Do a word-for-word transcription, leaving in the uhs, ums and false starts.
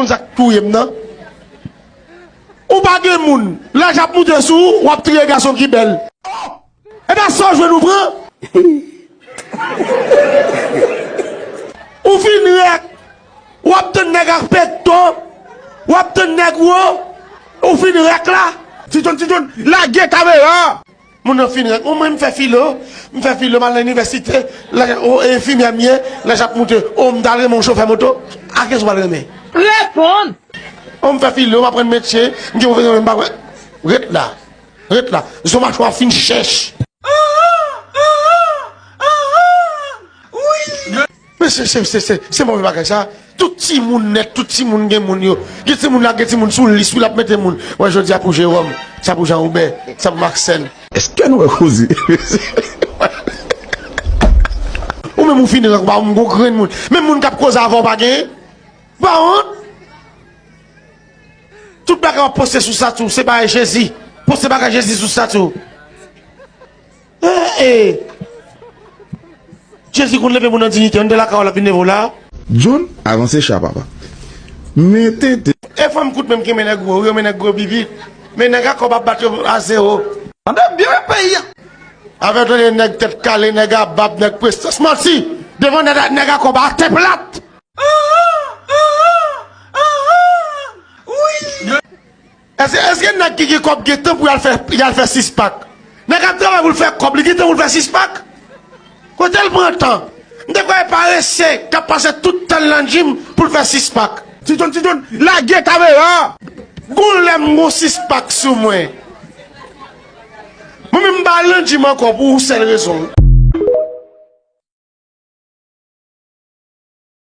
Konn sa k touye m nan. Ou pa gen moun, laj ap moute sou ou, w ap triye gason ki bèl. Oh! E pa sa w jwenn ou pran. Ou fin rèk. W ap tann nèg ak pekto. W ap tann nèg wo. Ou fin rèk la. Ti John, Ti John, lage kamera. Moun nan fin rèk. Ou mwen m fè filo. M fè filo, m al nan inivèsite. Lè, o, enfimyè m ye. Laj ap moute. O, m ta renmen yon chofè moto. A kiyès ou pral renmen? Reponn! O, m fè filo, m aprann metye. M gen yon renmen m pa wè. Ret la. Ret la. Zo machwa w fin chèch. Men se, se, se, se, se move bagay sa. Tout timoun nèt, tout timoun gen moun yo. Gen timoun la, gen timoun sou lis, wi, l ap mete moun. Wè, jodi a pou Jewòm, sa pou Jan Woubè, sa pou Maksèn. Èske nou wè koze? Ou menm ou fin rèk, ou pa wè m gon grenn moun. Menm moun k ap koze avè w pa genyen. Ou pa wont? Tout bagay w ap poste sou stati w, se bagay Jezi. Poste bagay Jezi sou stati w. Eh, eh. Jezi konn leve moun an diyite. Anndan lakay w l ap vin leve w la. John, avanse cha, papa. Men tenten. E fanm kout menm ki renmen nèg gwo, wi, renmen nèg gwo pipi. Men nèg a kòb ap bat yo a zewo. Tande byen, peyi a. Avè w tande nèg tèt kale, nèg a bab, nèg prestans. Manti. Devan nèg a, nèg a kòb atè plat. Èske, èske nèg ki gen kòb gen tan pou y al fè, y al fè sis pak? Nèg ap travay pou l fè kòb, li gen tan pou l fè sis pak? Kote l pran tan? M te kwè e parese k ap pase tout tan l nan djim pou l fè sis pak. Ti John, Ti John, lage kamera! Gon lè m gon sis pak sou mwen. Mwen menm m pa al nan djim ankò pou yon sèl rezon.